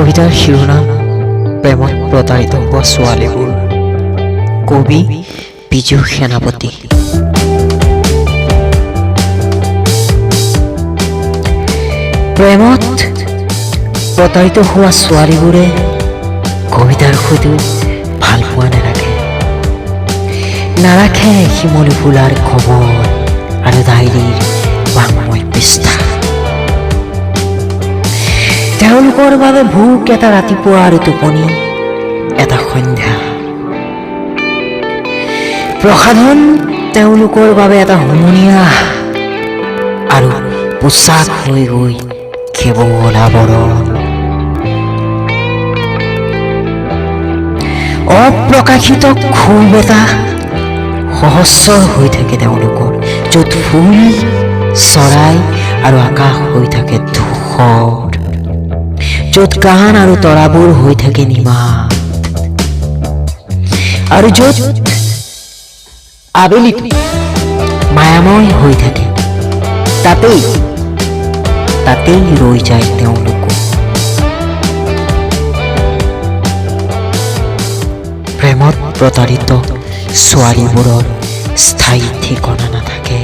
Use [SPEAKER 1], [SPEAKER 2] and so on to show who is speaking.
[SPEAKER 1] কবিতাৰ শিৰোনাম প্ৰেমত প্ৰতাৰিত হোৱা ছোৱালীবোৰ। কবি বিজু সেনাপতি। প্ৰেমত প্ৰতাৰিত হোৱা ছোৱালীবোৰে কবিতাৰ সৈতেও ভাল পোৱা নাৰাখে, নাৰাখে শিমলু ফুলাৰ খবৰ আৰু ডায়েৰীৰ বাংময় পৃষ্ঠা। তেওঁলোকৰ বাবে ভোক এটা ৰাতিপুৱা আৰু টোপনি এটা সন্ধ্যা। প্ৰসাধন তেওঁলোকৰ বাবে এটা হুমুনিয়াহ আৰু পোছাক হৈ গৈ কেৱল আৱৰণ। অপ্ৰকাশিত ক্ষোভ এটা সহস্ৰ হৈ থাকে তেওঁলোকৰ, য'ত ফুল, চৰাই আৰু আকাশ হৈ থাকে ধূসৰ, য'ত গান আৰু তৰাবোৰ হৈ থাকে নিমাত, আৰু য'ত আবেলিটো মায়াময় হৈ থাকে, তাতেই তাতেই ৰৈ যায় তেওঁলোকো। প্ৰেমত প্ৰতাৰিত ছোৱালীবোৰৰ স্থায়ী ঠিকনা নাথাকে।